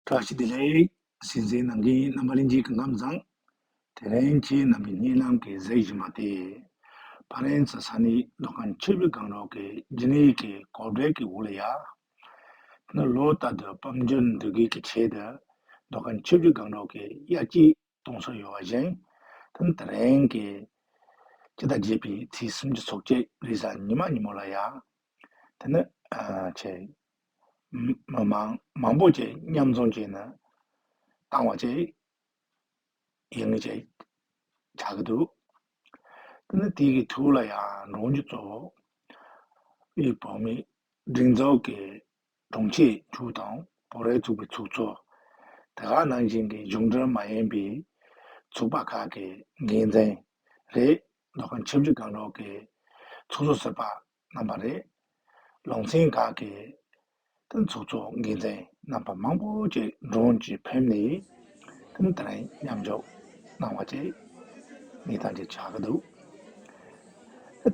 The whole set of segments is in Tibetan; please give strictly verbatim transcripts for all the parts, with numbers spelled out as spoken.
བཀྲ་ཤིས་བདེ་ལེགས། གསན་གཟིགས་གནང་མཁན་རྣམ་པ་ལྷན་རྒྱས་ཀྱི་ཁམས་བཟང་། དེ་རིང་ཁྱེད་རྣམ་པའི་སྙན་ལམ་གྱི་གཟིགས་བཞིན་པ་དེ། ཕ་རན་སི་ས་གནས་མདོ་ཁམས་ཆུ་བཞི་སྒང་དྲུག་གི་རྒྱུན་ལས་ཀྱི་གོ་སྒྲིག་གི་འོག་ལ་ཡ། ནི་ལོ་ལྟར་དུ་དཔལ་འབྱོར་འདུ་འགོད་ཀྱི་ཆེད་དུ་མདོ་ཁམས་ཆུ་བཞི་སྒང་དྲུག་གི་དབྱར་སྐྱིད་གཏོང་སྲོལ་ཡོད་པ་བཞིན། དེ་ནི་དེ་རིང་གི་སྤྱི་ཟླ་བརྒྱད་པའི་ཚེས་སུམ་ཅུ་སོ་གཅིག་རེས་གཟའ་ཉི་མ་ཉིན་མོ་ལ་ཡ། དེ་ནི་ཨ་ཆེ་མི་མང་མང་པོ་ཅིག་མཉམ་འཛོམས་བྱས་ནས་བཏང་བ་ཅིག་ཡིན་ངེས་ཅིག་ཆགས་ཀྱི་འདུག་དེ་ནི་དེ་གི་ཐོག་ལ་ཡང་འགྲོ་རྒྱུ་གཙོ་བོ་དབུས་བོད་མིའི་སྒྲིག་འཛུགས་ཀྱི་དྲུང་ཆེ་མཆོག་དང་བོད་རིགས་ཚོགས་པའི་ཚོགས་གཙོ། དེ་ག་ནང་བཞིན་གྱི་གཞུང་འབྲེལ་མ་ཡིན་པའི་ཚོགས་པ་ཁག་གི་འགན་འཛིན་རེད། མདོ་ཁམས་ཆུ་བཞི་སྒང་དྲུག་གི་ཚོགས་གཙོ་ཟུར་པ་རྣམ་པ་རེད། ལུང་ཚན་ཁག་གི་དེ་ཚོགས་གཙོ་འགན་འཛིན་རྣམ་པ་མང་པོ་ཅིག་འགྲོ་འོང་ཅིག་ཕེབས་ནས་དེ་ནི་དེ་རིང་མཉམ་ཞུགས་གནང་བ་ཅིག་གནས་སྟངས་ཅིག་ཆགས་ཀྱི་འདུག་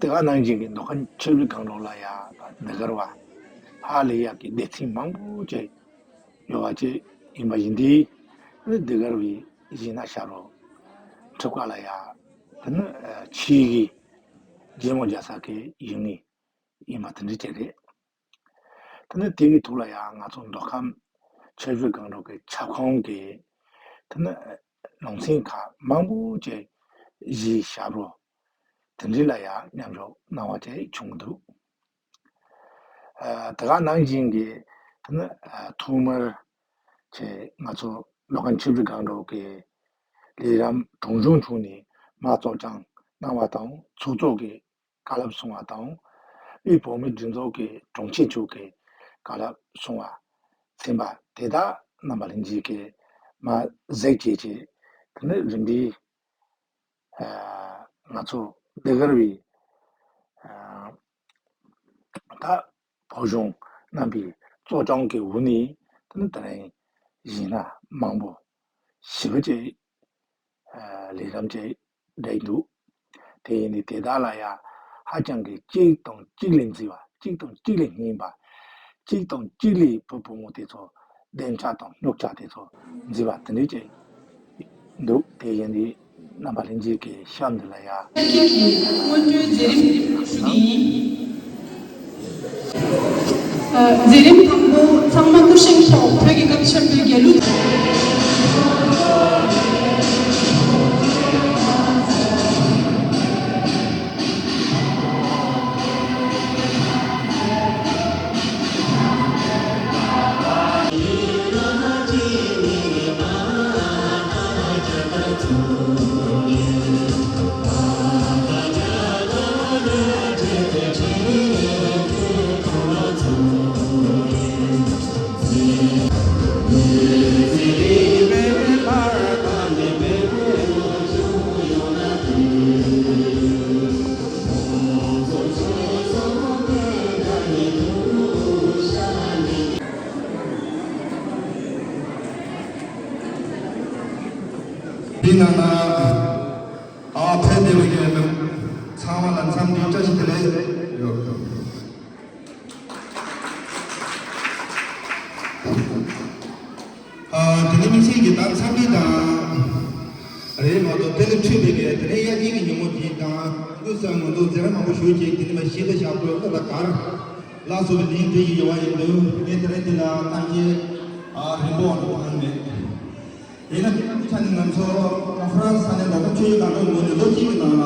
དེ་ག་ནང་བཞིན་གྱི་མདོ་ཁམས་ཆུ་བཞི་སྒང་དྲུག་ལ་ཡ་ད་འདི་གར་བ་ཧ་ལས་ཡག་གི་སྡེ་ཚན་མང་པོ་ཅིག་ཡོད་པ་ཅིག་ཡིན་པ་ཡིན་དུས། དེ་ནི་འདི་གར་བའི་གཞིས་སྣ་ཤག་རོ་ཁྲི་ཀ་ལ་ཡ་དེ་ནི་ཆེད་ཀྱི་རྒྱལ་མོ་རྒྱལ་ས་གི་ཡུལ་དངོས་ཡིན་པ་དེ་འདྲ་ཅིག་རེད། དེ་ནི་དེ་གི་ཐོག་ལ་ཡང་ང་ཚོ་མདོ་ཁམས་ཆུ་བཞི་སྒང་དྲུག་གི་ཁྱབ་ཁོངས་ཀྱི་དེ་ནི་ལུང་ཚན་ཁག་མང་པོ་ཅིག་གཞིས་ཞབས་རོ་དེ་འདྲ་ལ་ཡང་མཉམ་ཞུགས་གནང་བ་ཅིག་བྱུང་འདུག་ཨ་དེ་ག་ནང་བཞིན་གྱི་དེ་ནི་ཨ་ཐོག་མར་ཅིག་ང་ཚོ་མདོ་ཁམས་ཆུ་བཞི་སྒང་དྲུག་གི་ལས་རིམ་དྲུང་གཞུང་ཚོགས་ནས་མ་གཙོ་སྐྱོང་གནང་བ་དང་ཚོགས་གཙོ་གི་བཀའ་སློབ་གསུང་བ་དང་། དབུས་བོད་མིའི་སྒྲིག་འཛུགས་ཀྱི་དྲུང་ཆེ་མཆོག་གིས་བཀའ་སློབ་གསུང་བ་ཚན་པ་དེ་དག་རྣམ་པ་ལྷན་རྒྱས་ཀྱིས་མ་གཟིགས་བྱས་བྱས། དེ་ནི་རིམ་པས་ཨ་ང་ཚོ་འདི་གར་བའི་ཨ་ད་བོད་གཞུང་རྣམ་པའི་གཙོ་སྐྱོང་གི་འོག་ནས་དེ་ནི་དེ་རིང་གཞིས་སྣ་མང་པོ་ཞེ་པོ་ཅིག་ལས་རིམ་ཅིག་བསྒྲིགས་འདུག་དེ་ཡིན་དུས་དེ་དག་ལ་ཡང་ཧ་ཅང་གི་གཅིག་དང་གཅིག་ལས་མཛེས་པ། གཅིག་དང་གཅིག་ལས་སྙན་པ། གཅིག་དང་གཅིག་ལས་བུ་བུ་མོ་དེ་ཚོ་བདེ་འཇགས་དང་རྙོག་དྲ་དེ་ཚོ་མཛེས་པ་དེ་འདྲ་ཅིག་འདུག་དེ་ཡིན་དུས་རྣམ་པ་ལྷན་རྒྱས་ཀྱི་ཤག་འདི་ལ་ཡང་། སྔོན་འགྲོའི་མཛད་རིམ་ཞུ་གི་ཡིན། མཛད་རིམ་དང་པོ་ཚང་མ་སྐུ་བཞེངས་ཤོག་བོད་ཀྱི་སྐབས་འཆར་དུ་རྒྱལ་གླུ། འདི་ནང་ན་ཨ་ཕེབས་བསྡད་པའི་ཚང་མ་ལ་འཚམས་འདྲི་བཀྲ་ཤིས་བདེ་ལེགས། ཨ་དེ་ནས་དམིགས་བསལ་གྱི་ད་འཚམས་འདྲི་དང་རེད་མ་གཏོགས། དེ་ལས་འཕྲོས་པའི་གི་དེ་ནས་དབྱར་སྐྱིད་ཀྱི་ཉིན་མོ་འདི་དང་། སྐུ་གཟུགས་ང་ཚོ་མཛད་རིམ་མང་པོ་ཞུས་རྗེས། དེ་ནས་མ་གཞས་དང་ཞབས་བྲོ་ལ་ད་གར་ལ་སོགས་པའི་ལེན་འདྲི་ཡི་ཡོང་བ་ཡིན་དུས། ངས་དེ་རིང་འདི་ལ་གཏམ་བཤད་ཨ་རིང་པོ་བ་འདུག་གང་མེད། ཡིན་ན་སྐུ་ཆ་ནས་ང་ཚོ་ཧྥ་རན་སི་ས་གནས་མདོ་ཁམས་ཆུ་བཞི་སྒང་དྲུག་ངོས་ནས་ལོ་གཅིག་གི་ནང་ལ་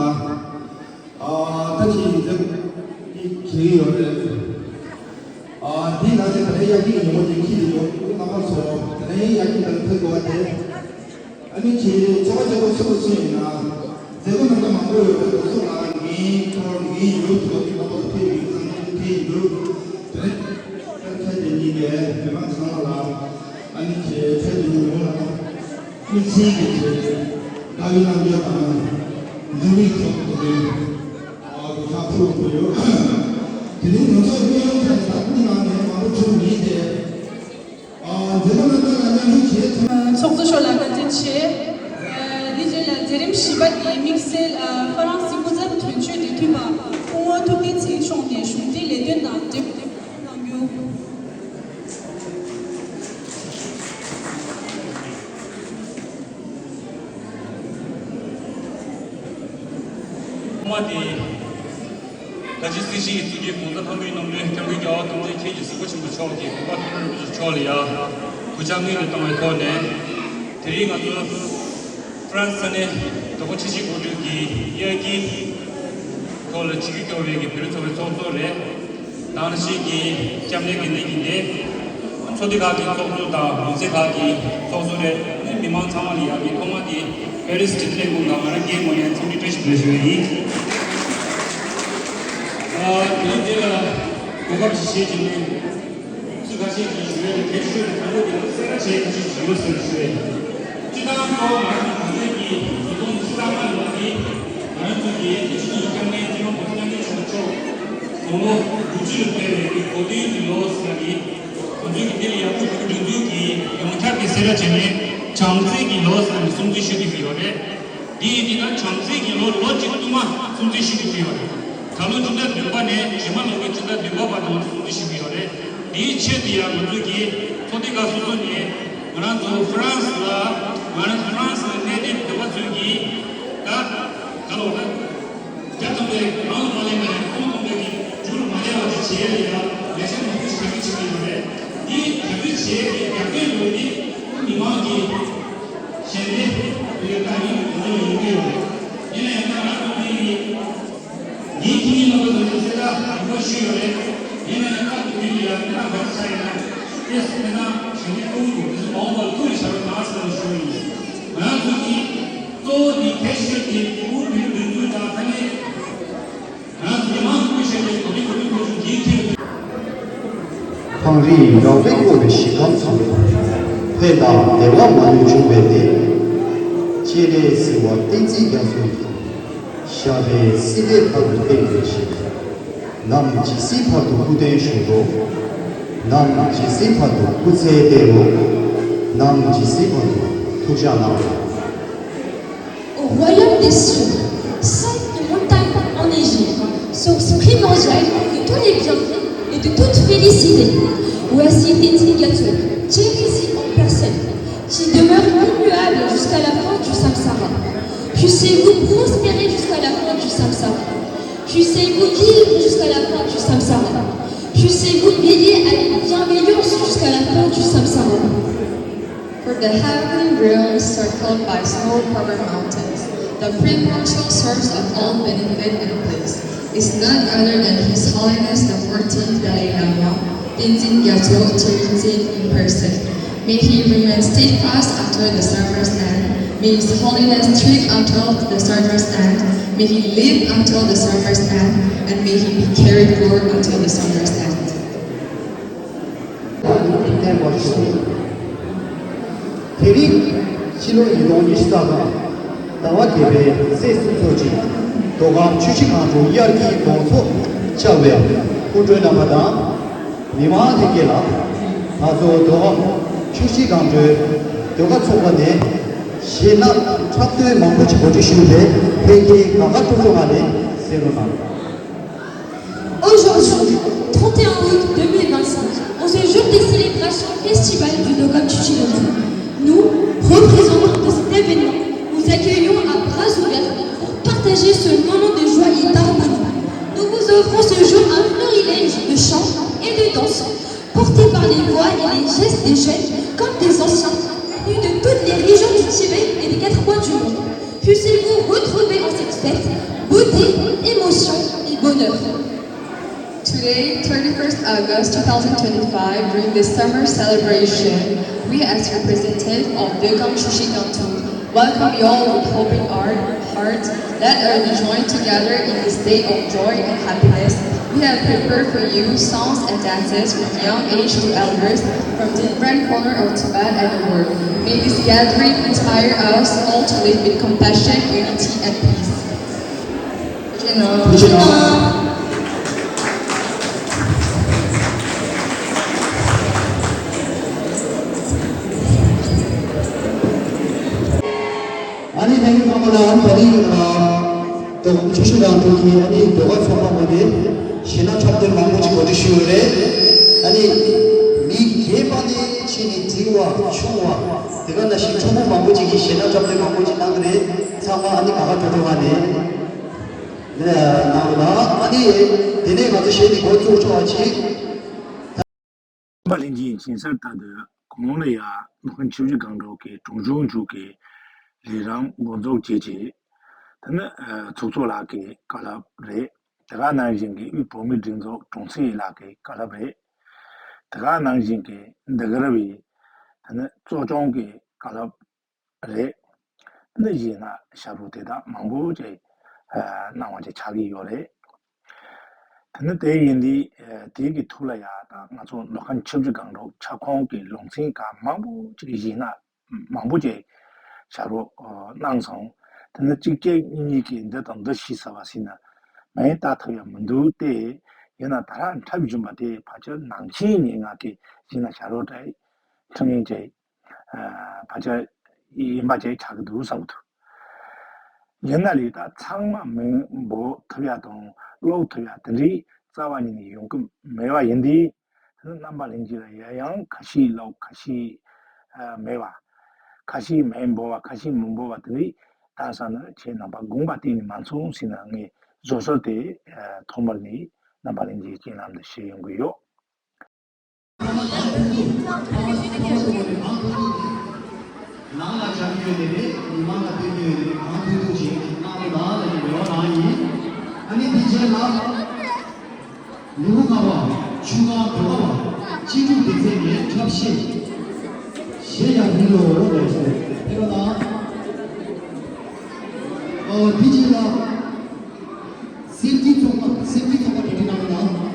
ཨ་ད་ཅི་ཡིན་ཚེ་འདི་བྱེད་ཀྱི་ཡོད་རེད། ཨ་འདི་ནང་ནས་ད་རེས་དབྱར་སྐྱིད་ཀྱི་ཉིན་མོ་དེ་འཁེལ་ཡོད། སྐུ་རྣམ་པ་ཚོ་དེ་རིང་དབྱར་སྐྱིད་དང་ཕེབས་དགོས་པ་དེ། ཨ་ནི་ཁྱེད་ཚོ་བ་ཆེ་པོ་སུ་སུ་ཡིན་ན། མཛད་སྒོ་ནང་ལ་མང་པོ་ཡོད་པའི་སྐབས་སུ་ལ་ངའི་ཐོག་ངའི་ཡུལ་དུ་ཡོད་པའི་རྣམ་པ་ཚོ་ཕེབས་ཡོད་ཙང་ནས་ཕེབས་ཡིན་འདུག་དེ་རིང་ཕེབས་ཐེངས་འདི་གཉིས་ནས་མི་མང་ཚང་མ་ལ་ཨ་ནི་ཁྱེད་ཕེབས་ཡོད་ཡོང་ལ་དམིགས་བསལ་གྱི་ཁྱེད་དགའ་བའི་རྣམ་འགྱུར་དང་འཛུམ་མིག་ཚོགས་ཏེ་ཨ་དགོད་བྲ་ཕུལ་དགོས་ཡོད། དེ་རིང་ང་ཚོ་སློབ་ཡོན་ཐད་ད་སྐུ་ནང་ནས་མང་པོ་བྱུང་མིན་ཏེ། ཚོགས་གཙོ་མཆོག་ལ་བཀའ་དྲིན་ཆེ། འདི་རྗེས་ལ་མཛད་རིམ་བཞི་པ་དེ་དམིགས་བསལ་ཧྥ་རན་སི་སྐུ་ཚབ་དོན་གཅོད་འབྲེལ་མཐུད་པ་སྐུ་ངོ་ཐུབ་བསྟན་ཚེ་རིང་མཆོག་ནས་གཞུང་འབྲེལ་ལས་དོན་དང་འབྲེལ་གནང་རྒྱུ། ཐོག་མ་དེ། ད་ཅི་སྲིད་སྤྱི་ཡི་གཙུག་རྒྱན་གོང་ས་ལྷ་མོའི་རྣམ་འདྲེན་སྐྱབས་མགོན་རྒྱལ་བ་ཐམས་ཅད་མཁྱེན་ཅིང་གཟིགས་པ་ཆེན་པོ་མཆོག་གིས་དགོངས་པ་མཐོ་རིས་རིན་པོ་ཆེ་མཆོག་ལ་ཡང་གུས་ཕྱག་སྔོན་དུ་བཏང་བའི་ཐོག་ནས། དེ་རིང་ང་ཚོ་ཧྥ་རན་སི་ས་གནས་རྡོ་སྒང་ཆུ་བཞི་སྒང་དྲུག་གི་དབྱར་སྐྱིད་ཐོག་ལ་བྱིས་རྒྱུད་སྐྱོར་བའི་གི་བོད་རིགས་ཚོགས་པའི་ཚོགས་གཙོ་རེད། དེ་ནང་བཞིན་གྱི་སྐྱབས་གནས་དགེ་འདུན་གྱི་སྡེ། ཚོགས་སྡེ་ཁག་གི་ཚོགས་གཙོ་དང་ལུང་ཚན་ཁག་གི་ཚོགས་གཙོ་རེད། ནི་མི་མང་ཚང་མ་ལ་ཡང་གི་ཐོག་མ་དེ་པེ་རིས་འབྲེལ་མཐུད་ལས་ཁུངས་དང་ང་རང་སྒེར་ངོས་ནས་འཚམས་འདྲི་བཀྲ་ཤིས་བདེ་ལེགས་ཞུ་བ་ཡིན། ཨ། དེ་རིང་འདི་ལ་གོ་སྐབས་ཤིག་བྱེད་ཀྱི་ནི། སུ་ཁ་ཤས་ཀྱིས་ཞུ་ཡས་དེ་གལ་ཆེ་ཤོས་དེ་དང་པོ་དེ་ལ་གསལ་བསྒྲགས་བྱེད་ཀྱི་ཞིག་ཡོད་ཟེར་ཞུ་ཡས། སྤྱི་བཏང་གཙོ་བོ་ང་རང་ཚོ་གུང་སེང་གི་བོད་དོན་སྤྱི་བཏང་མ་ལོ་འདི་ང་རང་ཚོ་གི་སྤྱི་ནོར་སྐྱབས་མགོན་སྤྱི་ནོར་༸གོང་ས་༸སྐྱབས་མགོན་ཆེན་པོ་མཆོག་དགུང་ལོ་དགུ་བཅུ་ལ་ཕེབས་པའི་གི་གོ་སྟོན་གྱི་ལོ་ཟེར་ནི། ང་ཚོའི་གི་འདི་ལ་ཡག་པོ་ཞུ་རྒྱུ་འདུག་གི་ཡོངས་ཁྱབ་ཀྱི་གསལ་བསྒྲགས་བྱས་ནས་བྱམས་བརྩེ་གི་ལོ་ཟེར་ནི་སྲུང་བརྩི་ཞུ་གི་ཡོད་རེད། འདི་ཡིན་དུས་ན་བྱམས་བརྩེ་གི་ལོ་ལོ་གཅིག་བསྟུད་མར་སྲུང་བརྩི་ཞུ་གི་ཡོད་རེད། ད་ལོ་སྤྱི་ཟླ་བདུན་པ་ནས་རྗེས་མ་ལོ་གི་སྤྱི་ཟླ་བདུན་པ་བར་དུ་སྲུང་བརྩི་ཞུ་གི་ཡོད་རེད། འདིའི་ཆེད་དུ་ཡང་ང་ཚོ་གི་ཚོགས་སྡེ་ཁག་སོ་སོ་ནས་ང་རང་ཚོ་ཧྥ་རན་སི་ལ་ང་རང་ཧྥ་རན་སི་ལ་གནས་སྡོད་བོད་པ་ཚོས་ཀྱི་ད་ག་ལོ་ན་རྒྱ་ཐམ་པའི་རང་ལ་མ་ལས་ན་ཁོང་ཐམ་པའི་གི་འགྲུལ་མ་ལས་བ་དེ་བྱེད་ཡ་ལ་ཡང་ལས་བྱ་མང་པོ་ཞིག་ག་གི་བྱེད་ཀྱི་ཡོད་རེད། འདི་ག་གི་བྱེད་ཡ་གི་རྒྱབ་སྐྱོར་ཡོད་འདི་མི་མང་གི་ཞལ་འདེབས་ཡོད་ད་ཡིན་ང་ཚོ་ཡོང་གི་ཡོད་རེད། ཡིན་ན་ཡང་ད་ང་ཚོ་འདི་ཡི་ངའི་ཁྱིམ་མི་རྣམ་པ་ཚོ་ནས་གསལ་བསྒྲགས་ཡག་པོ་ཞུས་ཡོད་རེད། ཡིན་ན་ཡང་སྐབས་དེ་དུས་ལ་ཡང་ཁྱེད་རང་ག་རེ་ཆགས་ཡིན་ན། ཨེ་སི་ཁྱེད་རང་ཞལ་འདེབས་གཏོང་གི་འདུག་དེ་ཚོ་མ་འོངས་པར་ཐུགས་ལ་བཞག་རོགས་གནང་ཟེར་ནས་ཞུ་ཡི་ཡིན། ང་རང་ཚོ་གི་གཙོ་བོ་འདི་གལ་ཆེ་ཤོས་དེ་དབུས་བོད་མིའི་སྒྲིག་འཛུགས་དང་ས་གནས་ང་རང་ཚོ་མི་མང་སྐུ་ཞབས་ཀྱི་གོ་སྒྲིག་གོ་སྒྲིག་ཐོག་ཞུགས་རྒྱུའི་ཁྱེད། གངས་རིའི་ར་བས་བསྐོར་བའི་ཞིང་ཁམས་སུ། ཕན་དང་བདེ་བ་མ་ལུས་འབྱུང་བའི་གནས། སྤྱན་རས་གཟིགས་དབང་བསྟན་འཛིན་རྒྱ་མཚོ་ཡི། ཞབས་པད་སྲིད་མཐའི་བར་དུ་བརྟན་པའི་ཞིང་། ནམ་ཇི་སྲིད་བར་དུ་སྐུ་བསྟན་བཞུགས་རོགས། ནམ་ཇི་སྲིད་བར་དུ་སྐུ་ཚེ་བརྟན་རོགས། ནམ་ཇི་སྲིད་བར་དུ་ཐུགས་ཅག་གནང་རོགས། Au royaume des cieux, centre de montagne enneigée, source primordiale de tous les bienfaits et de toute félicité. Voici Tenzin Gyatso, Jésus en personne, qui demeure immuable jusqu'à la fin du samsara. Puissiez-vous prospérer jusqu'à la fin du samsara. Puissiez-vous vivre jusqu'à la fin du samsara. Puissiez-vous veiller à la bienveillance jusqu'à la fin du samsara. For the heavenly realm is circled by snow-covered mountains, the primordial source of all benefit and bliss is none other than His Holiness the fourteenth Dalai Lama, Tenzin Gyatso Tshogyen Tsen in person. May he remain steadfast until the summer's end. May His Holiness treat until the summer's end. May he live until the summer's end. And may he be cared for until the summer's end. དེ་རིང་ཕྱི་ལོ་ཉིས་སྟོང་ཉི་ཤུ་རྩ་གསུམ་ཟླ་བ་བརྒྱད་པའི་ཚེས་སུམ་ཅུ་ཉིན་མདོ་ཁམས་ཆུ་བཞི་སྒང་དྲུག་དབྱར་སྐྱིད་སྡོང་ཚོགས་བཅར་བའི་སྐུ་མགྲོན་རྣམ་པ་དང་། མི་མང་ལྷན་རྒྱས་ལ། ང་ཚོ་མདོ་ཁམས་ཆུ་བཞི་སྒང་དྲུག་ཟློས་གར་ཚོགས་པ་ནས་གཞས་སྣ་འཁྲབ་སྟོན་མང་པོ་ཞིག་གོ་སྒྲིག་ཞུས་པས་ལྷན་རྒྱས་དགའ་དགའ་སྤྲོ་སྤྲོ་ངང་ནས་གསན་རོགས་གནང་། Aujourd'hui, trente et un août deux mille vingt-cinq, en ce jour des célébrations festivales du Dogam Chuchilotu, nous, représentants de cet événement, vous accueillons à bras ouverts pour partager ce moment de joie et d'harmonie. Nous vous offrons ce jour un florilège de chants et de danses portés par les voix et les gestes des jeunes comme des anciens, venus de toutes les régions du Tibet et des quatre coins du monde. Puissiez-vous retrouver en cette fête beauté, émotion et bonheur. Today, thirty-first August two thousand twenty-five, during this summer celebration, we as representatives of Dogam Chushi Gangtung welcome you all with open heart, hearts. Let us join together in this day of joy and happiness. We have prepared for you songs and dances from young age to elders, from different corner of Tibet and the world. May this gathering inspire us all to live with compassion, unity, and peace. ཨ་ནི་ལྷན་རྒྱས་ཚང་མ་ལ་ཨ་ནི་ད་རིང་ཨ་མདོ་ཁམས་ཆུ་བཞི་སྒང་དྲུག་གི་ཨ་ནི་ཟློས་གར་ཚོགས་པ་ངོས་ནས་གཞས་སྣ་འཁྲབ་སྟོན་མང་པོ་ཅིག་གོ་སྒྲིག་ཞུས་ཡོད་རེད། ཨ་ནི་མི་རྒན་པ་ནས་ཕྱིན་ནས་འབྲིང་བ་ཆུང་བ་དེ་ག་ནང་བཞིན་ཕྲུ་གུ་མང་པོ་ཅིག་གིས་གཞས་སྣ་འཁྲབ་སྟོན་མང་པོ་ཅིག་གནང་གི་རེད། ཚང་མ་ཨ་ནི་དགའ་དགའ་སྤྲོ་སྤྲོ་ངང་ནས། གནང་རོགས་གནང་། ཨ་ནི་དེ་ནས་ང་ཚོ་གཞས་འདི་འགོ་བཙུགས་ཆོག་པ་ཅིག་རྣམ་པ་ལྷན་རྒྱས་ཡིན་ཕྱིན་ཚར་ལྟར་དུ་གོང་ལ་ཡ་ནུབ་ཁམས་ཆུ་བཞི་སྒང་དྲུག་གི་གྲོང་ཆོག་མཇུག་གི་ལས་རིམ་འགོ་འཛུགས་བྱེད་ཆེད། དེ་ནི་ཚོགས་གཙོ་ལགས་ཀྱི་བཀའ་སློབ་རེད། དེ་ག་ནང་བཞིན་གྱི་དབུས་བོད་མིའི་སྒྲིག་འཛུགས་དྲུང་ཆེ་ལགས་ཀྱི་བཀའ་སློབ་རེད། དེ་ག་ནང་བཞིན་གྱི་འདི་ག་ར་བའི་དེ་ནི་གཙོ་སྐྱོང་གི་བཀའ་སློབ་རེད། འདི་གཞས་སྣ་ཞབས་བྲོ་དེ་དག་མང་པོ་ཅིག་གནང་བ་ཅིག་ཆགས་ཀྱི་ཡོད་རེད། དེ་ནི་དེ་ཡིན་དུས་དེའི་གི་ཐོག་ལ་ཡ་ད་ང་ཚོ་ནུབ་ཁམས་ཆུ་བཞི་སྒང་དྲུག་ཁྱབ་ཁོངས་ཀྱི་ལུང་ཚན་ཁག་མང་པོ་ཅིག་གི་གཞས་སྣ་མང་པོ་ཅིག་ཞབས་བྲོ་གནང་སོང་། དེ་ནི་གཅིག་བྱས་གཉིས་ཀྱིས་འདི་དང་འདི་ཤེས་ཟེར་བ་ཟེར་ན་མ་ཡིན་ལྟ་ཐུབ་ཡ་མི་འདུག་སྟེ། ཡིན་ན་ད་རག་འཁྲབ་བཞིན་པ་དེ་ཕལ་ཆེར་ནང་ཆེན་ཉེ་ང་གི་གཞས་སྣ་ཞབས་བྲོ་འཁྲབ་ཡིན་ཅིག་ཕལ་ཆེར་ཡིན་པ་ཅིག་ཆགས་ཀྱི་འདུག་བསམ་གྱི་འདུག་ཡིན་ན་ལས་ད་ཚང་མ་མི་འབོར་ཐུབ་ཡ་དང་ཀློག་ཐུབ་ཡ་དེ་འདྲའི་རྩ་བ་ཉིད་ནས་ཡོང་གི་མེད་པ་ཡིན་དུས། དེ་ནི་རྣམ་པ་ལྷན་རྒྱས་ལ་ཡང་ཡང་ཁ་ཤས་ཀློག་ཁ་ཤས་མེད་པ། ཁ་ཤས་མི་འབོར་བ་ཁ་ཤས་མི་འབོར་བ་དེ་འདྲའི་གཏམ་བསམ་ན་ཁྱེད་རྣམ་པ་དགོངས་པ་གཏན་ནས་མ་ཚོམ་ཟེར་ན་ངས་བཟོ་གསར་དེ་ཐོག་མར་ནས་རྣམ་པ་ལྷན་རྒྱས་སྤྱན་ལམ་དུ་ཞུ་ཡོང་གི་ཡོད། ནང་ལ་བཅར་རྒྱུ་ཡོད་དེ་རེད། མི་མང་ལ་ཕེབས་རྒྱུ་ཡོད་དེ་རེད། གང་ཐུབ་ཐུབ་བྱས་གནང་རོགས་གནང་ལབ་ནས་རེ་བ་གནང་ཡིན། ཨ་ནི་དེ་རྗེས་ལ་ལུ་གུ་ཁ་པ་ཆུ་སྒང་བོད་ཁ་པ་གཅེས་ཕྲུག་སྡེ་ཚན་ནས་འཁྲབ་གཞས་གཞས་ཡར་འཕུར་ལོ་ལོ་ལས་སོ་ཕེབས་རོགས་གནང་། ཨོ་དེ་རྗེས་ལ། སེམས་ཀྱི་ཚོགས་པ། སེམས་ཀྱི་ཚོགས་པ་དེ་འདྲ་གནང་ན།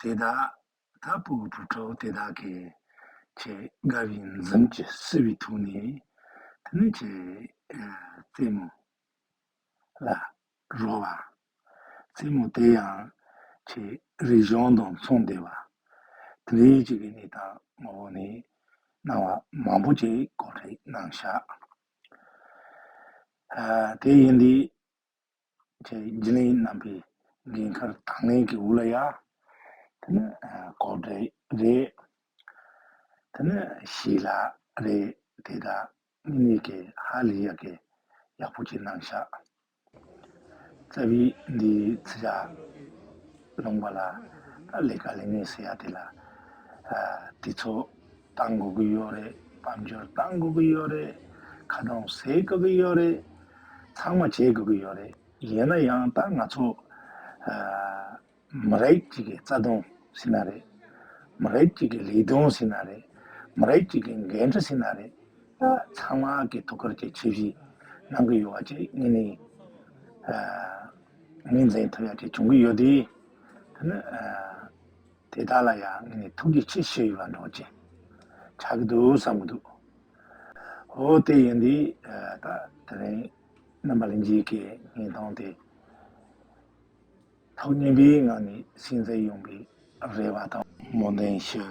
དེ་དག་ད་ཕྲུ་གུ་བུ་ཕྲུག་དེ་དག་གིས་ཁྱེད་དགའ་བའི་འཛུམ་གྱིས་བསུ་བའི་ཐོག་ནས་དེ་ནས་ཁྱེད་རྩེད་མོ་ལ་རོལ་བ། རྩེད་མོ་དེ་ཡང་ཆེས་རིག་གཞུང་དང་མཚུངས་བསྡད་པ། དེ་འདྲའི་ཅིག་གི་གནས་སྟངས་ངོ་བོ་ནས་གནང་བ་མང་པོ་ཅིག་གོ་སྒྲིག་གནང་ཤག་ཨ། དེ་ཡིན་དུས་ཆེས་རྒྱུན་ལས་རྣམ་པའི་འགན་ཁུར་དང་ལེན་གྱི་འོག་ལ་ཡ། དེ་ནི་ཨ། གོ་སྒྲིག་རེད། དེ་ནི་ཞལ་ལག་རེད། དེ་དག་དངོས་གནས་ཀྱི་ཧ་ལས་ཡག་གི་ཡག་པོ་ཅིག་གནང་ཤག་རྩ་བའི་འདིའི་ཚིག་ལ་ལུང་པ་ལ་ད་ལས་ཀ་ལས་ངན་ཟེར་ཡ་དེ་ལ་ཨ། དུས་ཚོད་བཏང་དགོས་ཀྱི་ཡོད་རེད། དཔལ་འབྱོར་བཏང་དགོས་ཀྱི་ཡོད་རེད། ཁ་རྡུང་ཟ་དགོས་ཀྱི་ཡོད་རེད། ཚང་མ་བྱེད་དགོས་ཀྱི་ཡོད་རེད། ཡིན་ན་ཡང་ད་ང་ཚོ་ཨ། མི་རིགས་གཅིག་གི་རྩ་དོན་ཟེར་ན་རེད། མི་རིགས་གཅིག་གི་ལས་དོན་ཟེར་ན་རེད། མི་རིགས་གཅིག་གི་འགན་འཁྲི་ཟེར་ན་རེད། ད་ཚང་མ་གི་ཐུགས་ཁུར་གྱིས་ཆེ་བཞེས་གནང་གི་ཡོད་པ་ཅིག་ངས་ནི་ཨ། ངོས་འཛིན་ཐུབ་ཡ་ཅིག་བྱུང་གི་ཡོད་དེ། དེ་ནི་ཨ། དེ་དག་ལ་ཡང་ངས་ནི་ཐུགས་རྗེ་ཆེ་ཞུ་ཡི་བ་འགྲོ་ཅིག་ཆགས་ཀྱི་འདུག་བསམ་གྱི་འདུག་འོ་དེ་ཡིན་དུས་ཨ། ད་དེ་རིང་རྣམ་པ་ལྷན་རྒྱས་ཀྱི་བརྙན་ཐུང་དེ། ཐུགས་མཉེས་པའི་ངང་ནས་གསན་མཛད་ཡོང་བའི་རེ་བ་དང་སྨོན་འདུན་ཞུ།